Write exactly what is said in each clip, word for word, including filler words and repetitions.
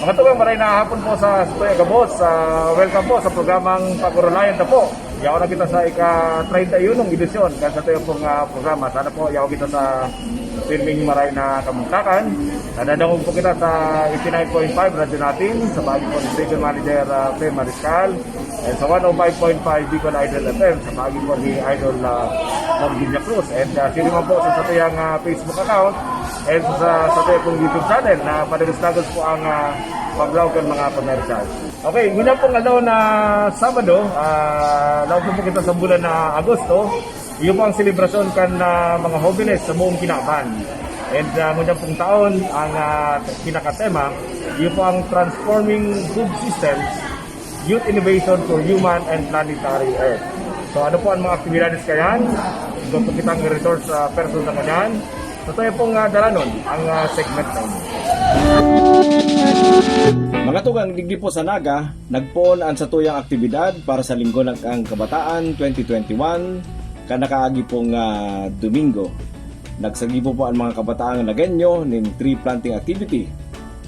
Mga tugang, maray na hapon po sa satuya gabos. Ah, welcome po sa programang Pag-Orolayan Ta Po. Yaon na kita sa ika-treinta y unong edisyon kan satuya pong, ah, programa. Sana po yaon kita sa pirming maray na kabugtakan. Nadadangog po kita sa eighty-nine point five Radyo Natin, sa paagi po ni Station Manager, ah, Fe Mariscal. And sa one oh five point five Bicol Idol F M, sa paagi po ni Idol, ah, Mong Villa Cruz. And, ah, sino man po sa satuyang, ah, Facebook account, and sa, sa satuyang pong YouTube channel na padagos-dagos po ang, ah, paglaog kan mga komersyal. Okay, ngunyan pong aldaw na Sabado, ah, laog po kita sa bulan na Agosto, iyo po ang selebrasyon kan, ah, mga hobenes sa buong kinaban. And, ah, ngunyan pong taon, ang, ah, pinakatema, iyo po ang Transforming Food Systems, Youth Innovation for Human and Planetary Earth. So, ano po ang mga aktibidades kayan? Igwa po kitang resource, ah, person na kanyan. So, tayo pong, ah, dalanon ang, ah, segment na ini. Mga tugang, digdi po sa Naga, nagpoon ang satuyang aktibidad para sa Linggo ng Kabataan twenty twenty-one, kan nakaagi pong, ah, Domingo. Nagsagibo po ang mga kabataang Nagenyo nin tree planting activity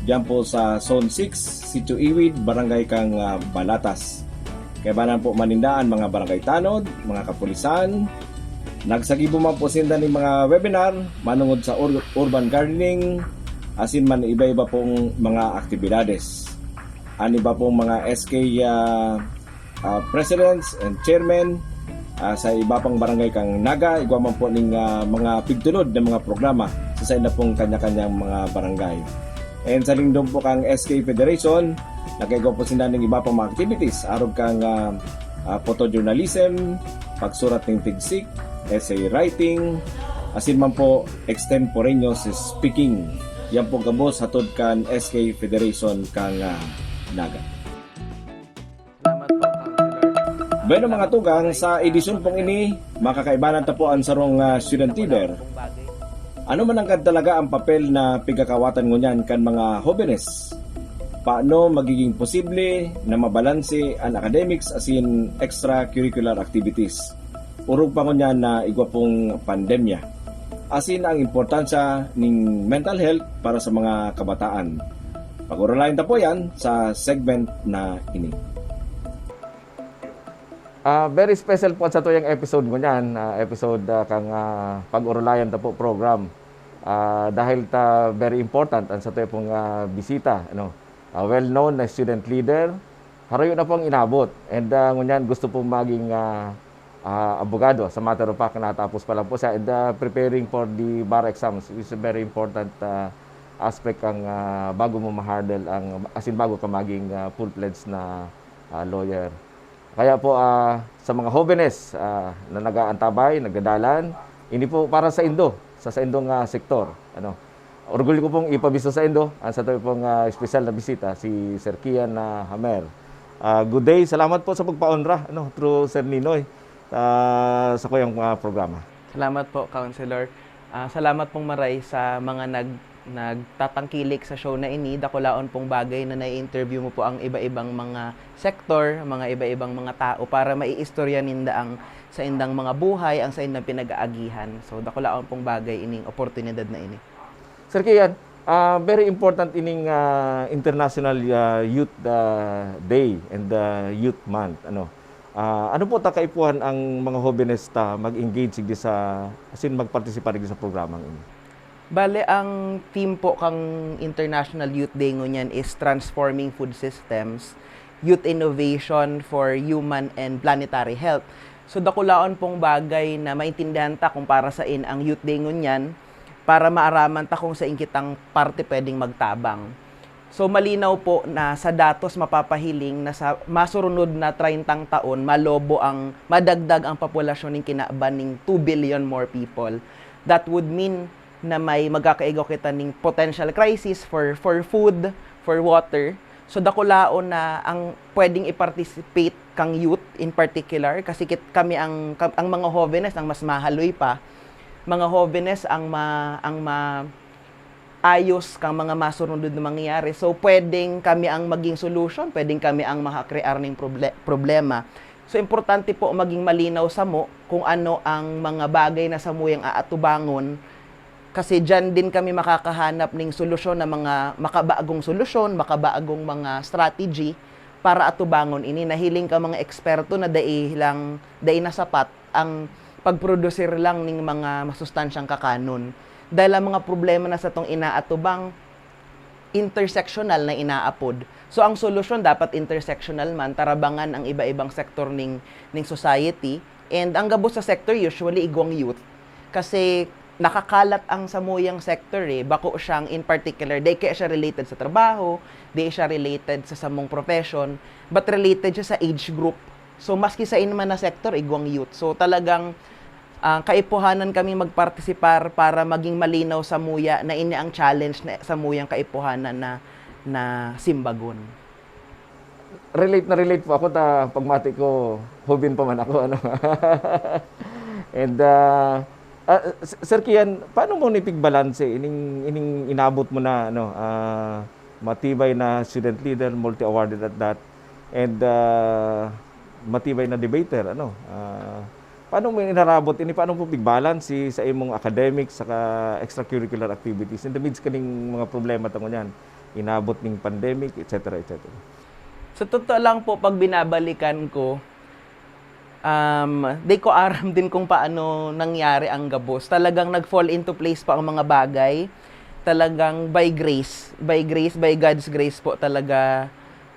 diyan po sa Zone six, Sitio Iwid, Barangay kang, ah, Balatas. Kaibanan po maninda an mga barangay tanod, mga kapulisan. Nagsagibo man po sinda nin mga webinar manungod sa ur-, urban gardening, asin man iba-iba pong mga aktibidades. An iba pong mga S K, ah, ah, presidents and chairman, ah, sa iba pang barangay kang Naga, igwa man po ning, ah, mga pigtunod na mga programa sa sainda pong kanya-kanyang mga barangay. And sa lingdom po kang S K Federation, nagkaigwa po sinda ning iba pang mga activities, arog kang, ah, ah, photojournalism, pagsurat ning tigsik, essay writing, asin man po extemporaneous speaking. Yan po gabos hatod kan S K Federation kang, ah, Naga. Salamat po, Councilor. Bueno, mga tugang, sa edisyon pong ini, makakaibanan ta po ang sarong, ah, student leader. Ano man ang talaga ang papel na pigkakawatan ngunyan kan mga hobenes? Paano magiging posible na mabalanse an academics asin extracurricular activities? Orog pa ngunyan na igwa pong pandemya. Asin ang importansya ning mental health para sa mga kabataan. Pag-orolayan ta po yan sa segment na ini. Ah, very special po sa tuyang episode ngunyan, ah, episode, ah, kang, ah, Pag-Orolayan Ta Po program. Ah, dahil ta very important ang sa tuya pong, ah, bisita, ano. Ah, well known na student leader, harayo na po ang inabot. And, ah, ngunyan gusto po maging, ah, ah, abogado. Sa matter of fact, natapos pa lang po siya. And, ah, preparing for the bar exams is a very important, ah, aspect ang, ah, bago mo ma-hurdle ang, as in, bago ka maging, ah, full-fledged na, ah, lawyer. Kaya po, ah, sa mga hobenes, ah, na nag-aantabay, nagdadalan, ini po para sa indo, sa saindong, ah, sektor. Ano, orgulyo ko pong ipabisto sa indo ang sa tabi pong, ah, espesyal na bisita, si Sir Kian, ah, Hamer. Ah, good day, salamat po sa pagpaonra, ano, through Sir Ninoy, ah, sa kuyang, ah, programa. Salamat po, Councilor. Ah, salamat pong maray sa mga nag-, nagtatangkilik sa show na ini. Dakulaon pong bagay na nai-interview mo po ang iba-ibang mga sektor, mga iba-ibang mga tao para maiistorya ninda ang saindang mga buhay, ang saindang pinag-aagihan. So, dakulaon pong bagay ining oportunidad na ini. Sir Kian, ah, very important ining, ah, International, ah, Youth, ah, Day and, ah, Youth Month, ano. Ah, ano po ta kaipuhan ang mga hobenes ta mag-engage digdi sa, as in, magpartisipar digdi sa programang ini? Bale, ang theme po kang International Youth Day ngunyan is Transforming Food Systems, Youth Innovation for Human and Planetary Health. So, dakulaon pong bagay na maintindihan ta kung para sain ang Youth Day ngunyan, para maaraman ta kung sain kitang parte pwedeng magtabang. So, malinaw po na sa datos mapapahiling na sa masurunod na treintang taon, malobo ang, madagdag ang populasyon ning kinaban ning two billion more people. That would mean na may magkakaigwa kita ning potential crisis for, for food, for water. So, dakulaon na ang pwedeng i-participate kang youth in particular, kasi kit-, kami ang, ka-, ang mga hobenes ang mas mahaloy pa. Mga hobenes ang ma-, ang ma-, ayos kang mga masurunod na mangyayari. So, pwedeng kami ang maging solution, pwedeng kami ang makakrear ning proble-, problema. So, importante po maging malinaw samo kung ano ang mga bagay na samuyang aatubangon Kasi diyan din kami makakahanap ning solusyon na mga makabagong solusyon, makabagong mga strategy para atubangon ini. Nahiling ka mga eksperto na dai lang, dai na sapat ang pagprodusir lang ning mga masustansyang kakanon. Dahil ang mga problema na satong inaatubang, intersectional na inaapod. So, ang solusyon dapat intersectional man, tarabangan ang iba-ibang sektor ning, ning society. And ang gabos sa sector, usually, igwang youth. Kasi nakakalat ang samuyang sector eh. Bako siyang in particular, di kaya siya related sa trabaho, di siya related sa samong profession, but related siya sa age group. So, maski sa inman na sektor, igwang youth. So, talagang ah, kaipuhanan kami magpartisipar para maging malinaw samuya na ini ang challenge na samuyang kaipuhanan na, na simbagon. Relate na relate po ako ta pagmati ko, hubin pa man ako, ano. And, ah, ah, S-, Sir Kian, paano mo nipigbalanse ining, ining inabot mo na, ano, ah, matibay na student leader, multi-awarded at that, and, ah, matibay na debater, ano? Ah, paano mo inarabot ini? Paano mo pigbalanse sa imong academic saka extracurricular activities in the midst kaning mga problema ta ngunyan? Inabot ning pandemic, et cetera, et cetera. Sa totoo lang po, pag binabalikan ko, um, di ko aram din kung paano nangyari ang gabos. Talagang nag-fall into place po ang mga bagay. Talagang by grace, by grace, by God's grace po talaga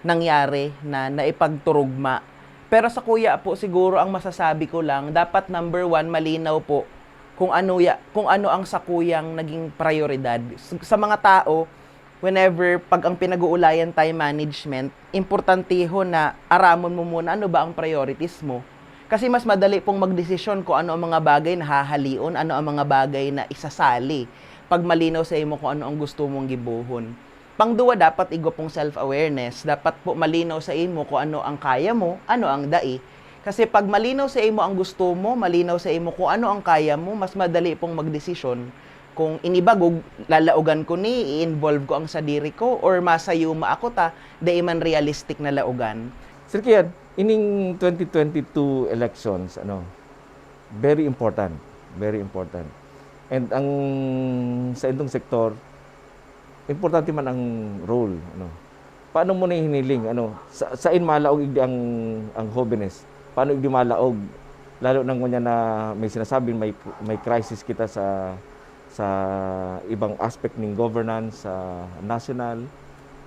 nangyari na naipagturugma. Pero sa kuya po, siguro ang masasabi ko lang, dapat number one, malinaw po kung ano, ya, kung ano ang sakuyang naging prioridad. S-, sa mga tao, whenever, pag ang pinag-uulayan time management, importanteho na aramon mo muna ano ba ang priorities mo. Kasi mas madali pong magdesisyon kung ano ang mga bagay na hahalion, ano ang mga bagay na isasali, pag malinaw sa imo kung ano ang gusto mong gibohon. Pangduwa, dapat igwa pong self-awareness. Dapat po malinaw sa imo kung ano ang kaya mo, ano ang dai. Kasi pag malinaw sa imo ang gusto mo, malinaw sa imo kung ano ang kaya mo, mas madali pong magdesisyon kung inibagog, lalaogan ko ni, i-involve ko ang sadiri ko, or masayuma ako ta, dai man realistic na laogan. Sir Kian, ining twenty twenty-two elections, ano, very important. Very important. And ang sa indong sektor, importante man ang role, ano. Paano mo na hiniling, ano, sa, sain malaog igdi ang, ang hobenes? Paano igdi malaog? Lalo na ngunyan na may sinasabi, may, may crisis kita sa, sa ibang aspect ning governance sa national.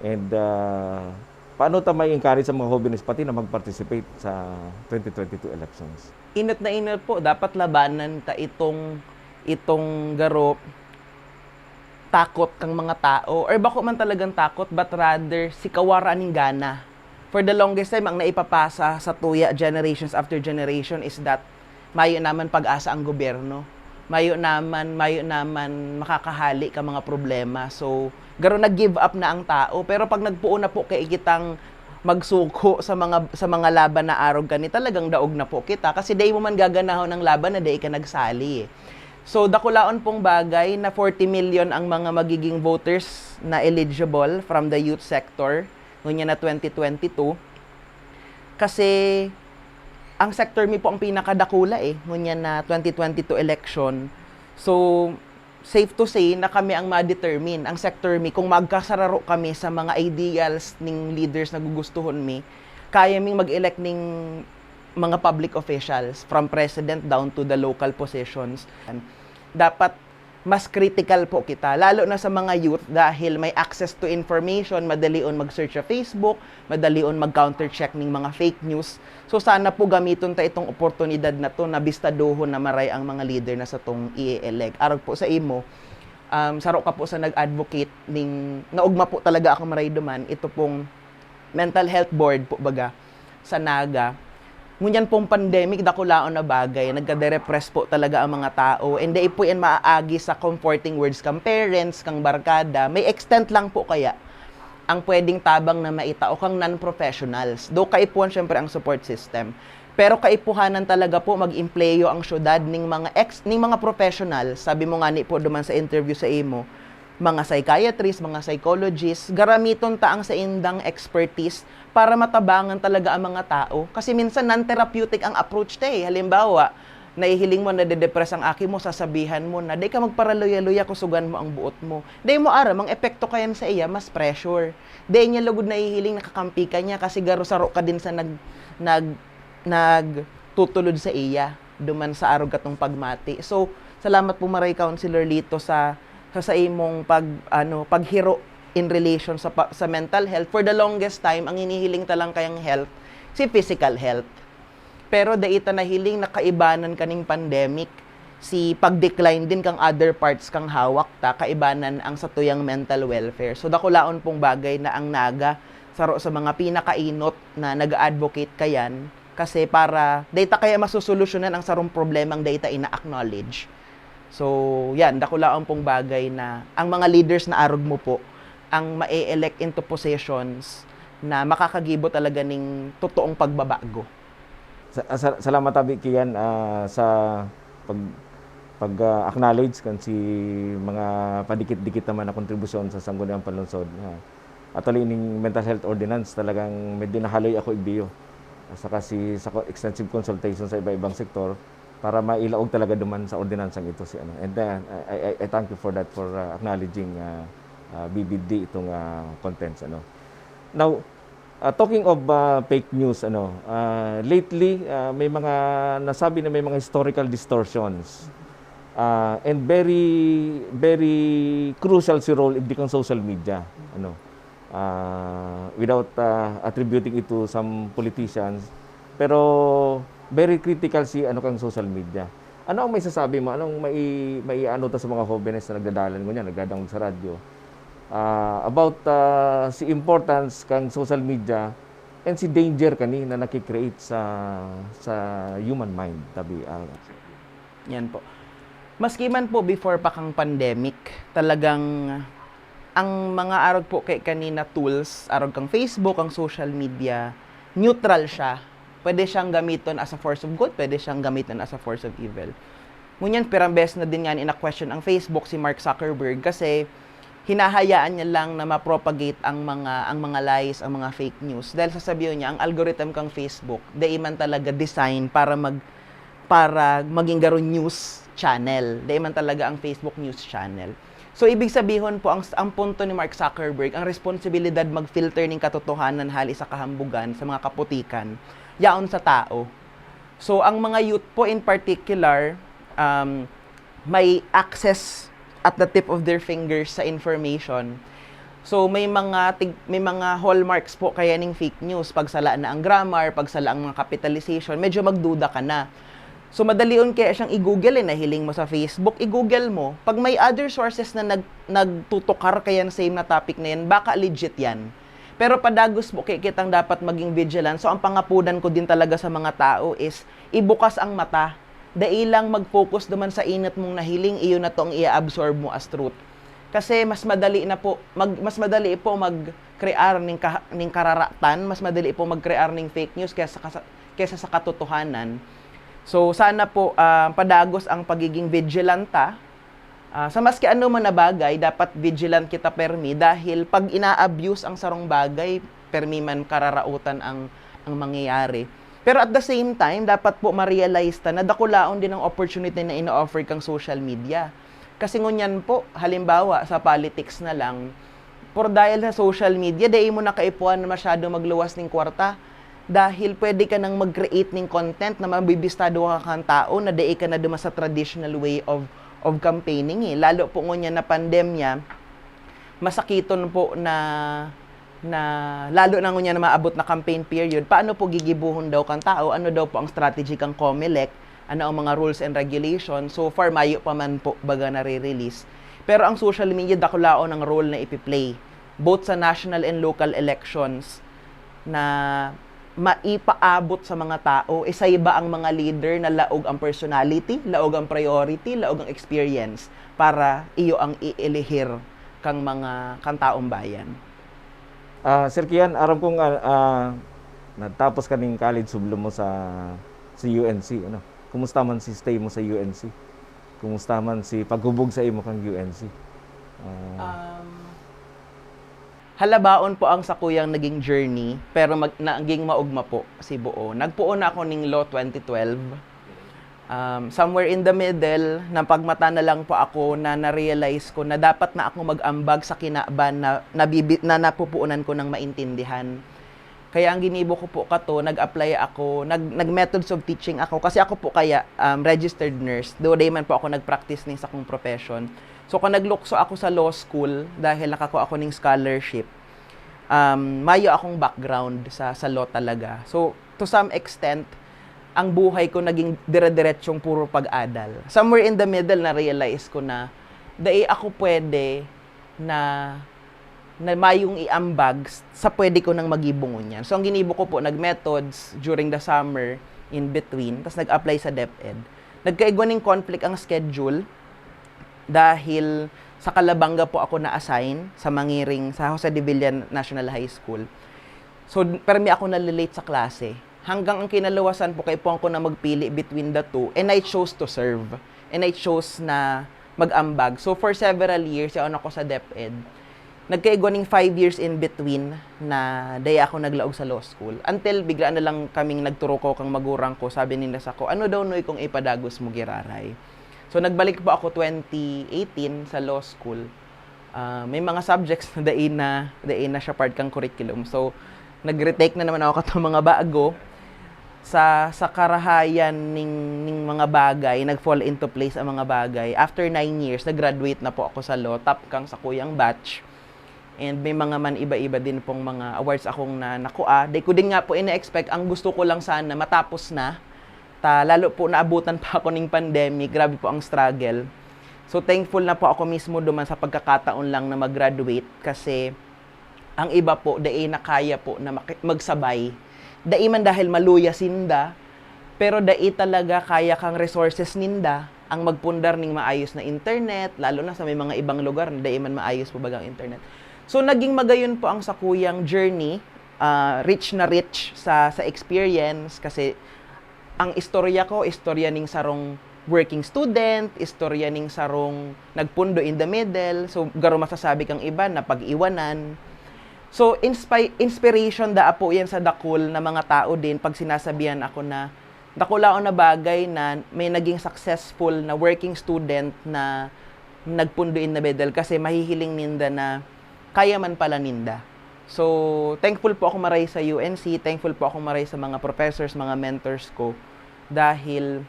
And, ah, paano ta may encourage sa mga hobenes pati na mag-participate sa twenty twenty-two elections? Inot na inot po, dapat labanan ta itong, itong garo takot kang mga tao, or bako man talagang takot, but rather si kawara ning gana. For the longest time, ang naipapasa sa tuya, generations after generation, is that mayo naman pag-asa ang gobyerno. Mayo naman, mayo naman makakahali ka mga problema. So, garo nag-give up na ang tao. Pero pag nagpuon na po kay kitang magsuko sa mga, sa mga laban na arog kani, talagang daog na po kita. Kasi dai mo man gaganahon ang laban na dai ka nagsali eh. So, dakulaon pong bagay na forty million ang mga magiging voters na eligible from the youth sector ngunyan na twenty twenty-two. Kasi ang sector mi po ang pinakadakula eh, ngunyan na twenty twenty-two election. So, safe to say na kami ang ma-determine, ang sector mi, kung magkasararo kami sa mga ideals ning leaders na gugustuhon mi, kaya ming mag-elect ning mga public officials, from president down to the local positions. Dapat mas critical po kita, lalo na sa mga youth, dahil may access to information, madalion mag-search sa Facebook, madalion mag-counter-check ning mga fake news. So sana po gamiton ta itong oportunidad na to na bistadohon na maray ang mga leader na satong i-elect. Arog po sa imo, um, saro ka po sa nag-advocate ning, naugma po talaga ako maray duman, ito pong mental health board po baga sa Naga. Ngunyan pong pandemic, dakulaon na bagay, nagkade-repress po talaga ang mga tao, and dai po yan maaagi sa comforting words kang parents, kang barkada. May extent lang po kaya ang pwedeng tabang na maitao kang non-professionals. Though kaipuhan, syempre, ang support system. Pero kaipuhanan talaga po mag-empleyo ang syudad ning mga ex-, ning mga professional. Sabi mo ngani po duman sa interview sa imo, mga psychiatrist, mga psychologist, garamiton ta ang saindang expertise para matabangan talaga ang mga tao. Kasi minsan non-therapeutic ang approach ta eh. Halimbawa, Nahihiling mo, nade-depress ang aki mo, sasabihan mo na, "Dai ka magparaluya-luya, kusugan mo ang buot mo." Dai mo aram, ang epekto kayan sa iya, mas pressure. Dai niya lugod nahihiling, nakakampi ka niya, kasi garo saro ka din sa nag-, nag-, nagtutulod sa iya, duman sa arog katong pagmati. So, salamat po, Maray Councilor Lito, sa, sa, sa imong pag-, ano, paghiro in relation sa pa-, sa mental health. For the longest time, ang hinihiling ta lang kayang health, si physical health. Pero dai ta nahiling na kaibanan kaning pandemic, si pag-decline din kang other parts kang hawak ta, kaibanan ang satuyang mental welfare. So, dakulaon pong bagay na ang Naga, saro sa mga pinakainot na nag-advocate kayan, kasi para dai ta kaya masosolusyonan ang sarong problemang dai ta ina-acknowledge. So, yan, dakulaon pong bagay na ang mga leaders na arog mo po ang ma-elect into positions na makakagibo talaga ning totoong pagbabago. Sa-, sa-, salamat, Abi Kian, ah, sa pag-, pag, ah, acknowledge kan si mga padikit-dikit naman na kontribusyon sa Sangguniang Panlungsod. Ah, actually, ining mental health ordinance, talagang medyo nahaloy ako igbiyo. At saka si, sa co-, extensive consultation sa iba-ibang sektor para mailaog talaga duman sa ordinansang ito si ano. And, ah, I, I, I thank you for that, for, ah, acknowledging, ah, ah, vividly itong, ah, contents, ano. Now, ah, talking of, ah, fake news, ano, ah, lately, ah, may mga nasabi na may mga historical distortions. Ah, and very, very crucial si role igdi kan social media, ano. Ah, without, ah, attributing it to some politicians, pero very critical si, ano, kang social media. Ano ang maisasabi mo? Anong mai-, maiano ta sa mga hobenes na nagdadalan ngunyan, nagdadangog sa radyo? Ah, about, ah, si importance kang social media and si danger kani na naki-create sa, sa human mind, tabi, ah. Yan po. Maski man po before pa kang pandemic, talagang ang mga arog po kay kanina tools, arog kang Facebook, ang social media, neutral siya. Pwede siyang gamiton as a force of good, pwede siyang gamiton as a force of evil. Ngunyan, pirang beses na din nga ina-question ang Facebook, si Mark Zuckerberg, kasi hinahayaan niya lang na ma-propagate ang mga, ang mga lies, ang mga fake news. Dahil sasabihin niya, ang algorithm kang Facebook, dai man talaga design para mag-, para maging garo news channel. Dai man talaga ang Facebook news channel. So, ibig sabihon po, ang, ang punto ni Mark Zuckerberg, ang responsibilidad mag-filter ning katotohanan hali sa kahambugan, sa mga kaputikan, yaon sa tao. So, ang mga youth po in particular, um, may access at the tip of their fingers sa information. So, may mga tig-, may mga hallmarks po kaya ning fake news. Pag sala na ang grammar, pag sala ang mga capitalization, medyo magduda ka na. So, madalion kaya siyang i-Google eh, nahiling mo sa Facebook, i-Google mo. Pag may other sources na nag-, nagtutukar kaya ng same na topic na yan, baka legit yan. Pero padagos po, kaya kitang dapat maging vigilant. So, ang pangapunan ko din talaga sa mga tao is ibukas ang mata. Dai lang mag-focus duman sa inot mong nahiling, iyo na to ang i-absorb mo as truth. Kasi mas madali na po, mag-, mas madali po mag-crear ning ka-, ning kararatan, mas madali po mag-crear ning fake news kaysa sa kasa-, kaysa sa katotohanan. So, sana po, ah, padagos ang pagiging vigilant ta. Ah, sa maski ano man na bagay, dapat vigilant kita permi dahil pag ina-abuse ang sarong bagay, permi man kararautan ang, ang mangyayari. Pero at the same time, dapat po ma-realize ta na dakulaon din ang opportunity na ino-offer kang social media. Kasi ngunyan po, halimbawa, sa politics na lang, por dahil sa social media, dai mo na kaipuhan na masyado magluwas ning kwarta. Dahil pwede ka nang mag-create ning content na mabibistado ka kan tao na dai ka na duman sa traditional way of, of campaigning eh. Lalo po ngunyan na pandemya, masakiton po na, na lalo na ngunyan na maabot na campaign period, paano po gigibohon daw kan tao? Ano daw po ang strategy kan Comelec? Ano ang mga rules and regulations? So far, mayo pa man po baga nare-release. Pero ang social media, dakulaon ang role na ipi-play, both sa national and local elections, na maipaabot sa mga tao, isaiba ang mga leader na laog ang personality, laog ang priority, laog ang experience para iyo ang ielehir kang mga, kang taong bayan. Ah, Sir Kian, aram kong, ah, ah, nagtapos ka ning college, sublo mo sa, sa U N C, ano? Kumusta man si stay mo sa U N C? Kumusta man si paghubog sa imo kang U N C? Ah, Um, halabaon po ang sakuyang naging journey, pero mag-, naging maugma po si buo. Nagpoon na ako ning law twenty twelve. Um, somewhere in the middle, napagmata na lang po ako na na-realize ko na dapat na ako mag-ambag sa kinaban na nabibi na napupuunan ko ng maintindihan. Kaya ang ginibo ko po kato, nag-apply ako, nag nag-methods of teaching ako kasi ako po kaya, um, registered nurse, though dai man po ako nag-practice nin sakong profession. So, kan naglukso ako sa law school dahil nakakuha ako ning scholarship, um, mayo akong background sa sa law talaga. So, to some extent, ang buhay ko naging dire-diretsong puro pag-adal. Somewhere in the middle, na-realize ko na dai ako pwede na na mayong iambag s- sa pwede ko nang magibong ngunyan. So, ang ginibo ko po, nag-methods during the summer, in between, tas nag-apply sa DepEd. Nagkaigwa ning conflict ang schedule dahil sa Calabanga po ako na-assign sa Mangiring, sa Jose de Villa National High School. So, permi ako nalilate sa klase. Hanggang ang kinaluwasan po, kaipuhan ko na magpili between the two, and I chose to serve. And I chose na mag-ambag. So, for several years, yaon ako sa DepEd. Nagkaigwa ning five years in between na dai ako naglaog sa law school. Until bigla na lang kaming nagturukaw kang magurang ko, sabi ninda sako, "Ano daw, Noy, kung ipadagos mo giraray?" So, nagbalik po ako twenty eighteen sa law school. Ah, may mga subjects na dai na, dai na siya part kang curriculum. So, nag-retake na naman ako katong mga bago. Sa, sa karahayan ning, ning mga bagay, nag-fall into place ang mga bagay. After nine years, nag-graduate na po ako sa law, top kang sa kuyang batch. And may mga man iba-iba din pong mga awards akong na, nakua. Di ko din nga po ina-expect, ang gusto ko lang sana, matapos na. Ta, lalo po naabutan pa ako ning pandemic, grabe po ang struggle. So, thankful na po ako mismo duman sa pagkakataon lang na mag-graduate kasi ang iba po, dai na kaya po na maki-, magsabay. Dai man dahil maluya sinda, pero dai talaga kaya kang resources ninda ang magpundar ning maayos na internet, lalo na sa may mga ibang lugar na dai man maayos po bagang internet. So, naging magayon po ang sakuyang journey, ah, rich na rich sa, sa experience kasi ang istorya ko, istorya ning sarong working student, istorya ning sarong nagpundo in the middle. So, garo masasabi kang iba na pag-iwanan. So, inspi-, inspiration daa po yan sa dakul na mga tao din pag sinasabihan ako na dakulaon na bagay na may naging successful na working student na nagpundo in the middle kasi mahihiling ninda na kaya man pala ninda. So, thankful po ako maray sa U N C, thankful po ako maray sa mga professors, mga mentors ko, dahil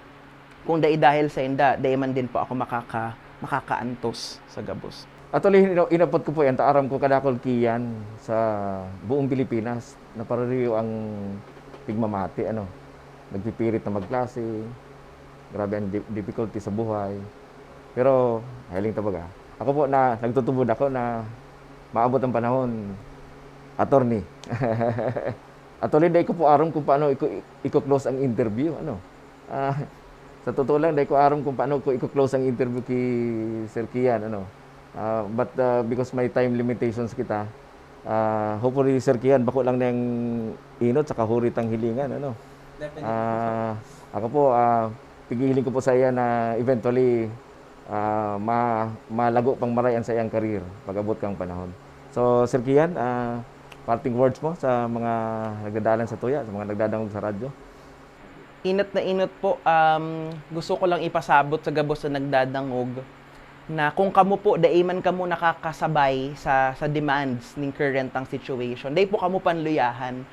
kung dai dahil sainda, dai man din po ako makaka-, makakaantos sa gabos. Actually, ino-, inapot ko po yan, ta aram ko kadakul kiyan sa buong Pilipinas, napaririyo ang pigmamati, ano, nagpipirit na magklase, grabe ang di-, difficulty sa buhay. Pero, hiling ta baga. Ako po na, nagtutubod ako na maabot ang panahon, attorney. Actually, dai ko po aram kung paano iko-, iko-close ang interview, ano. Ah, sa totoo lang, dai ko aram kung paano ko iko-close ang interview ki Sir Kian, ano. Ah, but, ah, because may time limitations kita, ah, hopefully, Sir Kian, bako lang niyang inot sa kahuri tang hilingan, ano. Definitely, sir. Ah, ako po, ah, pighihiling ko po sa iya na eventually, ah, ma-, malago pang maray ang saiyang career pag-abot kang panahon. So, Sir Kian, ah, parting words mo sa mga nagdadalan sa tuya, sa mga nagdadangog sa radyo? Inot na inot po, um, gusto ko lang ipasabot sa gabos na nagdadangog na kung kamo po, dai man kamo nakakasabay sa, sa demands ning current ang situation, dai po kamo panluyahan.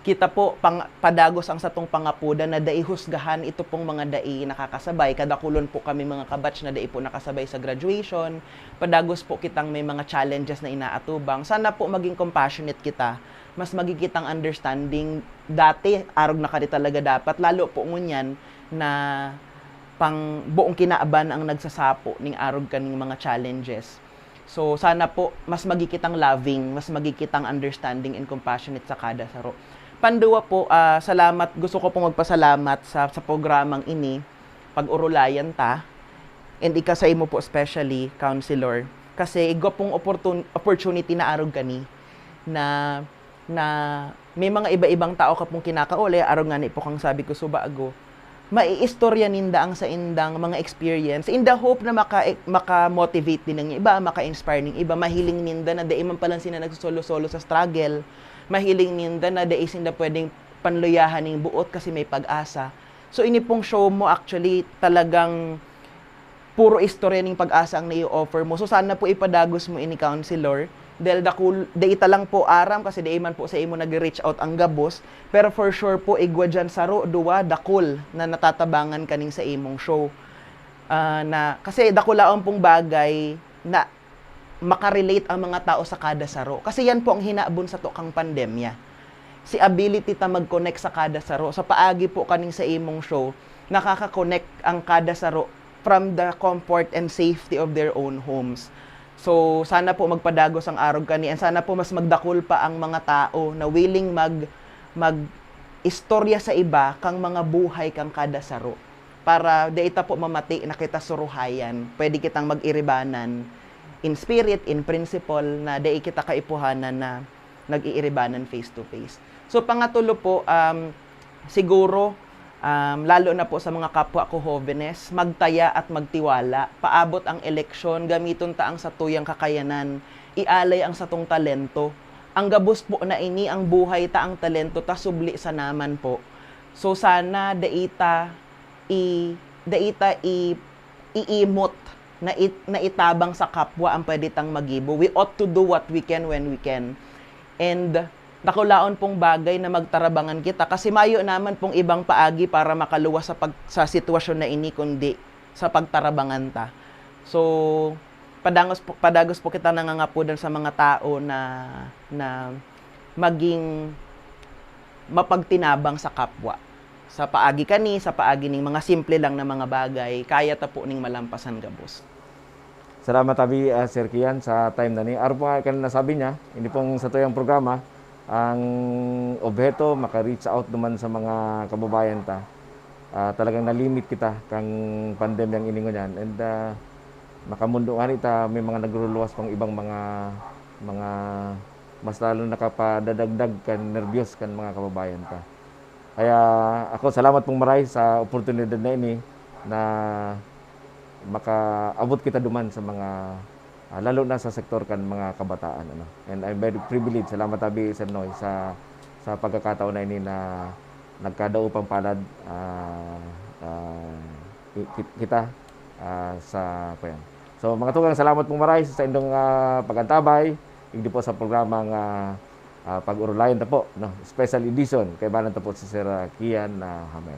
Kita po, pang-, padagos ang satong pangapodan na dai husgahan ito pong mga dai nakakasabay. Kadakulon po kami mga kabatch na dai po nakasabay sa graduation. Padagos po kitang may mga challenges na inaatubang. Sana po maging compassionate kita. Mas magiging kitang understanding. Dati, arog na kadi talaga dapat. Lalo po ngunyan na pang buong kinaban ang nagsasapo ning arog kaning mga challenges. So, sana po mas magiging kitang loving, mas magiging kitang understanding and compassionate sa kada saro. Panduwa po, ah, salamat, gusto ko pong magpasalamat sa, sa programang ini, Pag-Orolayan Ta, and ika saimo po especially, Counselor, kasi igwa pong opportun-, opportunity na arog kani na na may mga iba-ibang tao ka pong kinakauli, arog ngani po kang sabi ko subago, maiistorya ninda ang saindang mga experience in the hope na maka-, maka-motivate din ang iba, maka-inspire ning iba. Mahiling ninda na dai man pala sila nagsosolo-solo sa struggle. Mahiling ninda na dai sinda pwedeng panluyahan ning buot kasi may pag-asa. So, ini pong show mo, actually, talagang puro istorya ning PAGASA ang nai-offer mo. So, sana po ipadagos mo ini, Counselor. Dahil dakul-, dai ta lang po aram kasi dai man po sa imo nag-reach out ang gabos. Pero for sure po, igwa diyan saro, duwa, dakul na natatabangan kaning sa imong show. Ah, na, kasi dakulaon pong bagay na makarelate ang mga tao sa kada saro. Kasi yan po ang hinabon sato kang pandemya. Si ability ta mag-connect sa kada saro. Sa paagi po kaning sa imong show, nakaka-connect ang kada saro from the comfort and safety of their own homes. So, sana po magpadagos ang arog kani, and sana po mas magdakul pa ang mga tao na willing mag-, mag-istorya sa iba kang mga buhay kang kada saro. Para dai ta po mamati na kita suruhayan. Pwede kitang mag-iribanan in spirit, in principle, na dai kita kaipuhanan na nag-iiribanan face to face. So, pangatulo po, um, siguro, um, lalo na po sa mga kapwa ko hobenes, magtaya at magtiwala. Paabot ang eleksyon, gamiton ta ang satuyang kakayanan, ialay ang satong talento. Ang gabos po na ini, ang buhay ta, ang talento ta, subli sa naman po. So, sana dai ta i-, dai ta i-, iimot na it-, na itabang sa kapwa ang pwede tang magibo. We ought to do what we can when we can. And dakulaon pong bagay na magtarabangan kita kasi mayo naman pong ibang paagi para makaluwas sa pag-, sa sitwasyon na ini kundi sa pagtarabangan ta. So, padangos po, padagos po kita nangangapodan sa mga tao na, na maging mapagtinabang sa kapwa. Sa paagi kani, sa paagi ning mga simple lang na mga bagay, kaya ta po ning malampasan gabos. Salamat abi, ah, Sir Kian, sa time na ni. Arog pa nga kan nasabi niya, ini pong satuyang programa, ang obheto, maka-reach out naman sa mga kababayan ta. Ah, talagang nalimit kita kang pandemyang ini ngunyan. And, ah, makamundo ngani ta, may mga nagruluwas pang ibang mga, mga mas lalo nakapadadagdag kan nerbiyos kan mga kababayan ta. Kaya ako, salamat pong maray sa oportunidad na ini na makaabot kita duman sa mga, ah, lalo na sa sektor kan mga kabataan, ano. And I'm very privileged. Salamat abi, Sir Noy, sa, sa pagkakataon na ini na nagkadao pang palad, ah, ah, ki-, ki-, kita, ah, sa, kuwan. So, mga tugang, salamat pong maray sa indong, ah, pag-antabay, igdi po sa programang, ah, ah, Pag-Urulayan Ta Po, no? Special edition. Kaibanan ta po si Sir, ah, Kian, ah, Hamel.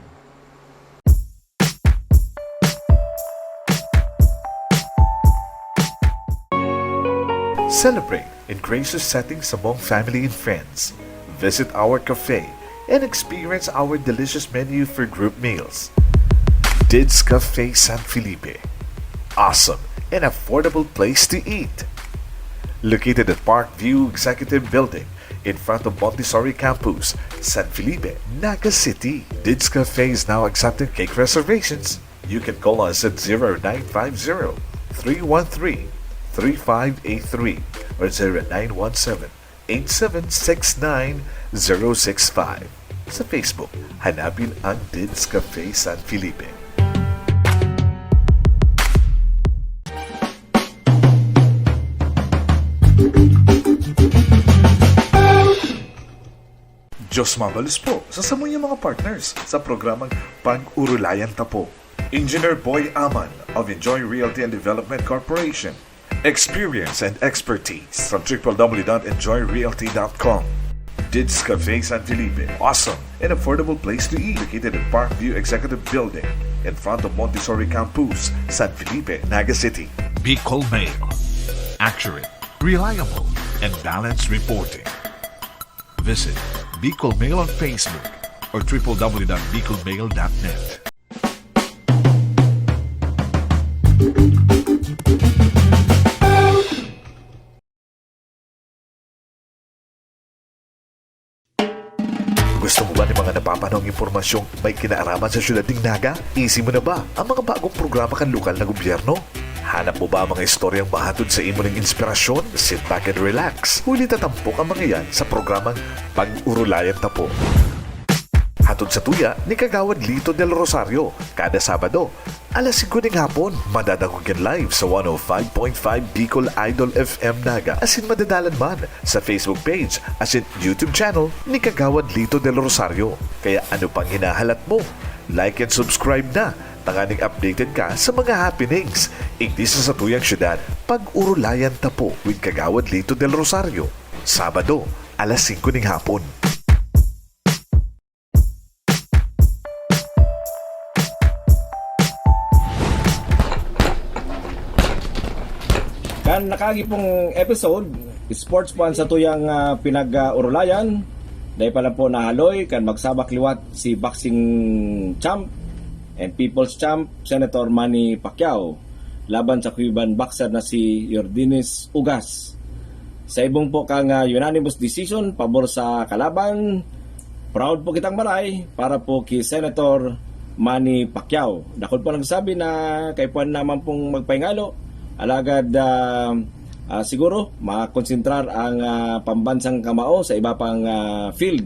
Celebrate in gracious settings among family and friends. Visit our cafe and experience our delicious menu for group meals. Dids Cafe San Felipe. Awesome and affordable place to eat. Located at Park View Executive Building, in front of Montessori Campus, San Felipe, Naga City. Dids Cafe is now accepting cake reservations. You can call us at zero nine five zero, three one three, three five eight three or zero nine one seven, eight seven six nine, zero six five. Sa Facebook, hanapin ang Dids Cafe San Felipe. Diyos mabalos po sa samuyang mga partners sa programang Pag-Urulayan Ta Po. Engineer Boy Aman of Enjoy Realty and Development Corporation. Experience and expertise from triple W dot enjoy realty dot com. Dids Cafe San Felipe. Awesome and affordable place to eat. Located at Park View Executive Building, in front of Montessori Campus, San Felipe, Naga City. Bicol Mail. Accurate, reliable, and balanced reporting. Visit Bicol Mail on Facebook or triple W dot bicol mail dot net. Gusto mo ba nin mga napapanahong impormasyong may kinaaraman sa siyudad nin Naga? Isi mo na ba ang mga bagong programa kan lokal na gobyerno? Hanap mo ba ang mga istoryang mahatod sa imo nin inspirasyon? Sit back and relax. Huli ta tampok ang mga yan sa programang Pag-Urulayan Ta Po. Hatod sa tuya ni Kagawad Lito Del Rosario, kada Sabado, alas singko nin hapon. Madadangog yan live sa one oh five point five Bicol Idol F M Naga, asin madadalan man sa Facebook page asin YouTube channel ni Kagawad Lito Del Rosario. Kaya ano pang hinahalat mo? Like and subscribe na, tanganing updated ka sa mga happenings. Igdi sa satuyang syudad, Pag-Orolayan ta po with Kagawad Lito Del Rosario. Sabado, alas singko ning hapon. Kan nakaagi pong episode, sports po ang satuyang, ah, pinag-orolayan. Dai pa lang po nahaloy kan magsabak liwat si boxing champ and people's champ, Senator Manny Pacquiao, laban sa Cuban boxer na si Yordenis Ugas. Sa ibong po kang, ah, unanimous decision pabor sa kalaban, proud po kitang maray para po ki Senator Manny Pacquiao. Dakul po nagsabi na kaipuhan naman pong magpahingalo, alagad, ah, ah, siguro makonsentrar ang, ah, pambansang kamao sa iba pang, ah, field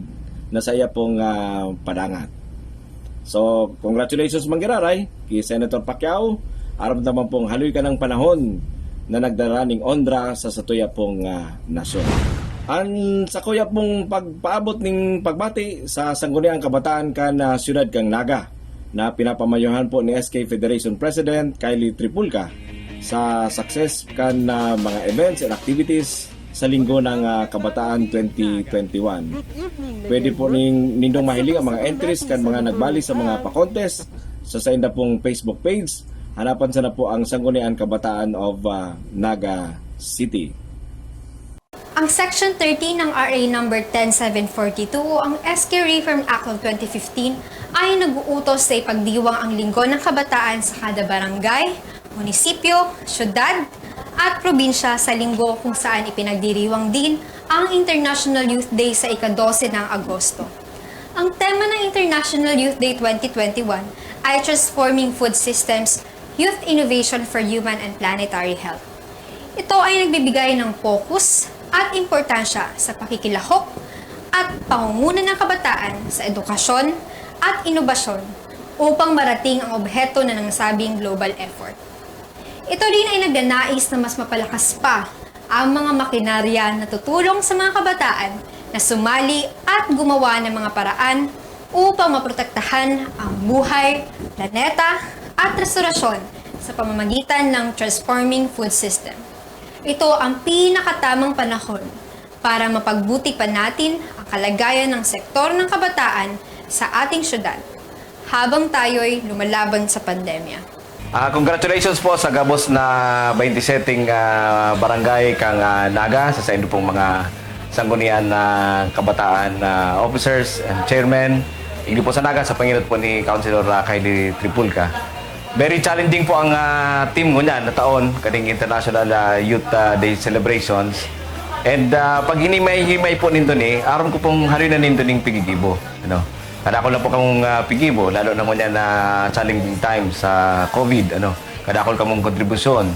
na saiya pong, ah, padangat. So, congratulations, Manggiraray, ki Senator Pacquiao. Aram naman pong haloy ka ng panahon na nagdara ning onra sa satuya pong, ah, nasyon. An sakuya pong pagpaabot ning pagbati sa Sangguniang Kabataan kan, ah, siyudad kan Naga, na pinapamayohan po ni S K Federation President Kylie Tripulca sa success kan, ah, mga events and activities sa Linggo ng, ah, Kabataan twenty twenty-one. Pwede po ning, nindong mahiling ang mga entries kan mga nagbali sa mga pa-contest sa sainda pong Facebook page. Hanapan sana po ang Sanggunian Kabataan of, ah, Naga City. Ang Section thirteen ng R A number ten seven forty-two o ang S K Reform Act of twenty fifteen ay nag-uutos sa ipagdiwang ang Linggo ng Kabataan sa kada barangay, munisipyo, syudad, at probinsya sa linggo kung saan ipinagdiriwang din ang International Youth Day sa ika-dose ng Agosto. Ang tema ng International Youth Day twenty twenty-one ay Transforming Food Systems, Youth Innovation for Human and Planetary Health. Ito ay nagbibigay ng focus at importansya sa pakikilahok at pangunguna ng kabataan sa edukasyon at inobasyon upang marating ang obheto na ng nasabing global effort. Ito din ay nagnanais na mas mapalakas pa ang mga makinarya na tutulong sa mga kabataan na sumali at gumawa ng mga paraan upang maprotektahan ang buhay, planeta, at restoracion sa pamamagitan ng Transforming Food System. Ito ang pinakatamang panahon para mapagbuti pa natin ang kalagayan ng sektor ng kabataan sa ating syudad habang tayo'y lumalaban sa pandemya. Ah, congratulations po sa gabos na twenty-seven, ah, barangay kan, ah, Naga, sa saindo pong mga sanggunian na kabataan na officers and chairman. Igdi po sa Naga, sa pangenot po ni Councilor, ah, Kylie Tripulca. Very challenging po ang, ah, team ngunyan na taon, kaning International, ah, Youth, ah, Day celebrations. And, ah, pag hinimay-himay po nindo ni, aram ko pong haloy na nindo ning pigigibo, ano. Kadakol na po kamong, ah, pigibo, lalo na ngunyan na challenging time sa COVID, ano. Kadakol kamong kontribusyon.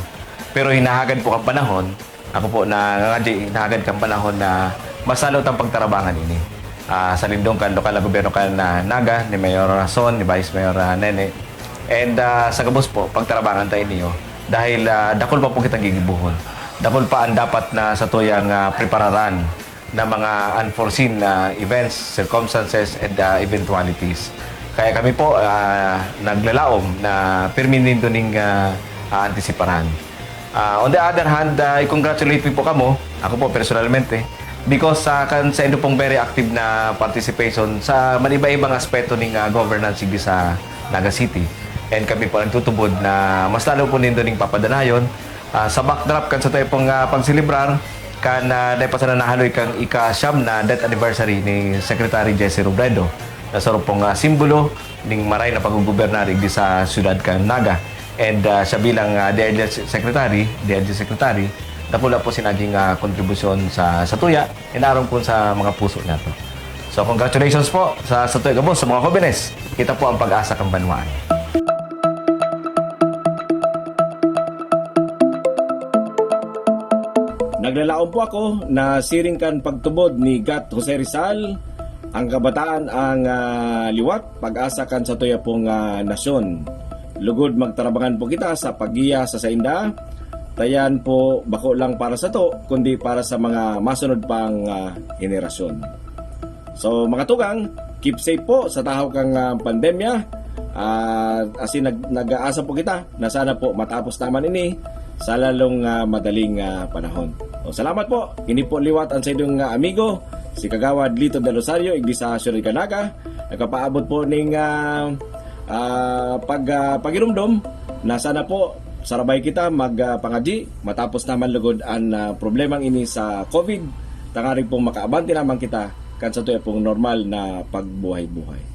Pero hinahagad po kan panahon, ako po na ngangadji, hinahagad kan panahon na mas lalo tang pagtarabangan ini. Ah, sa lindong kan lokal na gobyerno kan, ah, Naga, ni Mayor Rason, ni Vice Mayor, ah, Nene. And, ah, sa gabos po, pagtarabangan ta ini, oh. Dahil, ah, dakol pa po kitang gigibohon. Dakol pa ang dapat na satuyang, ah, prepararan na mga unforeseen na events, circumstances, and, ah, eventualities. Kaya kami po, ah, naglalaom na pirmi nindo ning, ah, aantisiparan. Ah, on the other hand, ah, i-congratulate mi po kamo, ako po personalmente, because, ah, kan saindo pong very active na participation sa maniba-ibang aspeto ning, ah, governance igdi sa Naga City. And kami po nagtutubod na mas lalo po nindo ning papadanayon, ah, sa backdrop kan satuya pong, ah, pagselebrar kan, ah, dai pa sana nahaloy kan ika-siyam na death anniversary ni Secretary Jesse Robredo, na saro pong, ah, simbolo ning maray na paggugobernar igdi sa siyudad kan Naga. And, ah, siya bilang, ah, D I L G Secretary, D I L G Secretary, dakula po si naging, ah, kontribusyon sa satuya, inaron po sa mga puso niyato. So, congratulations po sa satuya gabos, sa mga hobenes. Kita po ang pag-asa kan banwaan. Naglalaom po ako na siring kan pagtubod ni Gat Jose Rizal, ang kabataan ang, ah, liwat, pag-asa kan satuya pong, ah, nasyon. Lugod magtarabangan po kita sa paggiya sa sainda, tayan po bako lang para sato, kundi para sa mga masunod pang, ah, henerasyon. So, mga tugang, keep safe po sa tahaw kang, ah, pandemya. Ah, asin nag-, nag-aasa po kita na sana po matapos naman ini sa lalong, ah, madaling, ah, panahon. O, salamat po. Ini po liwat ang sa inyong, ah, amigo, si Kagawad Lito Del Rosario, igdi sa Siyudad kan Naga. Nagpapaabot po ning, ah, ah, pag, ah, pagirumdom na sana po sarabay kita mag, ah, pangadyi matapos naman lugod ang, ah, problemang ini sa COVID, tanganing pong makaabante naman kita kan sa tuya pong normal na pagbuhay-buhay.